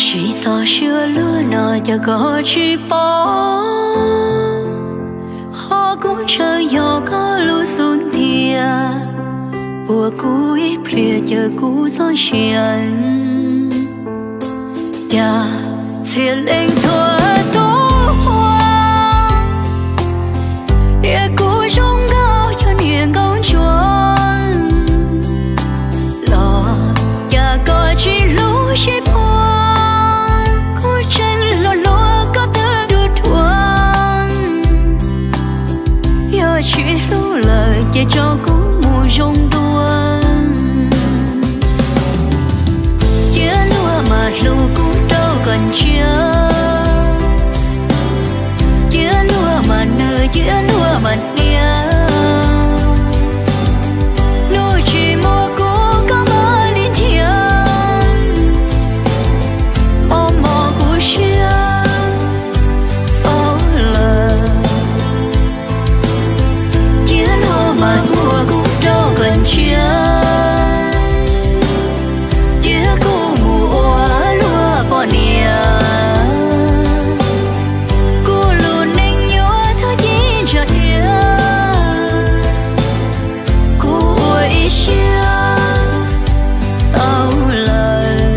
Tsis txhob siab luag no cas koj tsis paub, qhov kuv ntshaw yog koj lub xub ntiag, puag kuv ib pliag caw kuv txoj sia. Cas txhia leej txhua tus ua, tias kuv zoo nkauj cuag niam nkauj ntsuag, los cas koj tsis hlub sib puag, kuv tseem hluas hluas koj twb dhuav dhuav. Yog tsis hlub lawm ces tso kuv mus zoo dua. Cia luag mas hlub kuv rau kom ntsiag, cia luag mas nws cia luag mas niam. Hnub tsis muaj kuv koj mam li nrhiav, mob mob kuv siab faus lawm. Cia luag mas hlub kuv rau kom ntsiag, cia kuv mus ua luag poj niam. Kuv lub neej yuav txhob ci ntsa dhia, kuv ua ib siab tau lawm.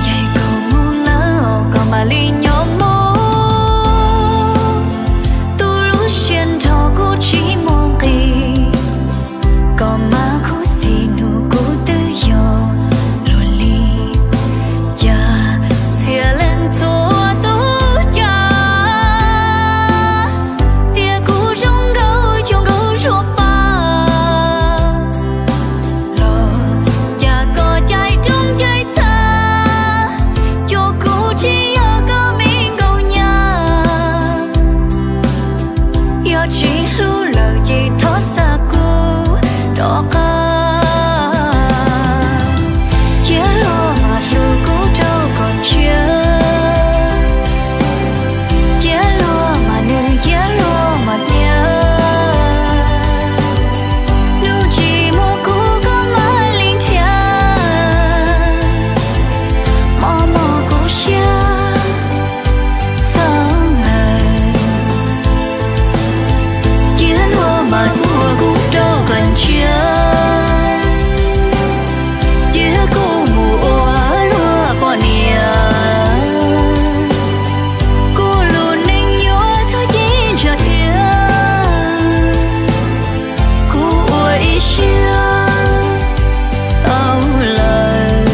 Ncaim kuv mus lawm koj mam li nyob mus, tus lub siab nrho kuv tsis muaj nqis, koj mas khuv xim nug kuv twb yog luag li. Cas txhia leej txhua tus cas, tias kuv zoo nkauj cuag nkauj zuag paj, los cas koj cais roob cais txha, cuag kuv tsis yog koj me nkauj nyab. Yog tsis hlub lawm ces thov xa kuv rov qab. Cia luag mas hlub kuv rau kom ntsiag, cia luag mas nws cia luag mas niam. Hnub tsis muaj kuv koj mam li nrhiav, mob mob kuv siab txog nawb. Cia luag mas hlub kuv rau kom ntsiag, cia kuv mus ua luag poj niam. Kuv lub neej yuav txhob ci ntsa dhia, kuv ua ib siab tau lawm.